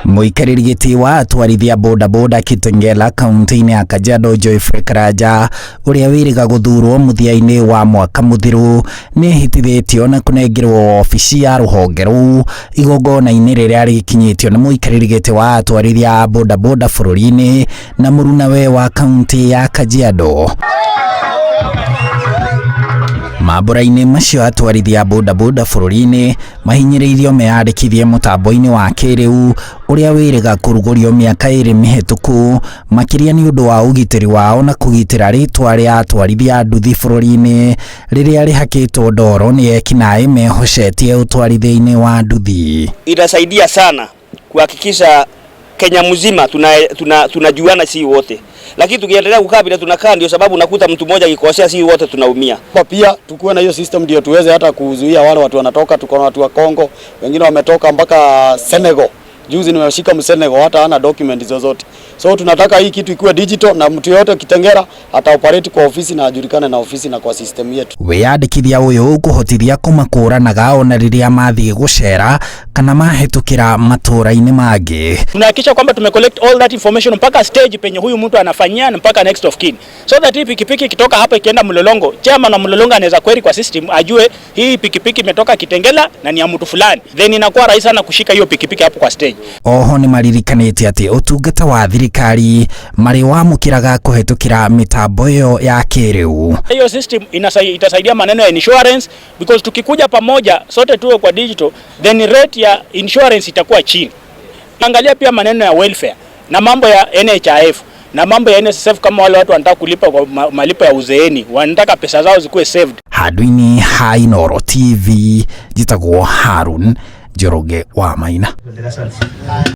Mũikarĩri gĩtĩ wa atwarithia bodaboda Kitengela kaunti-inĩ ya Kajiado Geoffrey Karanja, ũrĩa wĩrĩga gũthurwo mũthia-inĩ wa mwaka mũthiru, nĩ ehĩtithĩtio na kũnengerwo obici ya rũhonge rũu igongona-inĩ rĩrĩa rĩkinyĩtio nĩ mũikarĩri gĩtĩ wa atwarithia a bodaboda bũrũri-inĩ na mũrunawe wa kaunti ya Kajiado. Mambũra-inĩ macio, atwarithia bodaboda bũrũri-inĩ mahinyĩrĩirio meyandĩkithie mũtambo-inĩ wa kĩrĩu ũrĩa wĩrĩga kũrugũrio mĩaka 2 mĩhetũku, makĩria nĩ ũndũ wa ũgitĩri wao na kũgitĩra rĩtwa rĩa atwarithia a nduthi bũrũri-inĩ rĩrĩa rĩhakĩtwo ndoro nĩ ekinaĩ mehocetie ũtwarithia-inĩ wa nduthi. Itasaidia sana kuhakikisha Kenya mzima tunajuana, tuna si wote, lakini tukiendelea kukaa vile tunakaa, ndio sababu unakuta mtu mmoja akikosea, si wote tunaumia. Kwa pia tukuwe na hiyo system ndio tuweze hata kuzuia wale watu wanatoka. Tuko na watu wa Kongo, wengine wametoka mpaka Senegal. Juzi nimeshika Msenegal, hata hana document zozote. So tunataka hii kitu ikuwe digital na mtu yote Kitengela ata operate kwa ofisi na ajulikane na ofisi na kwa system yetu. Wĩyandĩkithia ũyũ ũkũhotithia kũmakũranaga ona rĩrĩa mathiĩ gũcera kana mahĩtũkĩra matũra-inĩ mangĩ. Tunahakikisha kwamba tume collect all that information mpaka stage penye huyu mtu anafanyia na mpaka next of kin, so that hii pikipiki ikitoka hapa ikienda Mlolongo, chairman wa Mlolongo anaweza query kwa system ajue hii pikipiki imetoka Kitengela na ni ya mtu fulani, then inakuwa rahisi sana kushika hiyo pikipiki hapo kwa stage. Oho nĩ maririkanĩte atĩ ũtungata wa thirikari marĩwamũkĩraga kũhetũkĩra mĩtambo ĩyo ya kĩrĩu. Hiyo system itasaidia maneno ya insurance, because tukikuja pamoja sote tuwe kwa digital, then rate ya insurance itakuwa chini. Angalia pia maneno ya welfare na mambo ya NHIF na mambo ya NSSF, kama wale watu wanataka kulipa kwa malipo ya uzeeni, wanataka pesa zao zikuwe saved. Handũ-inĩ ha Inooro TV, njĩtagwo Harun Njoroge wa Maina.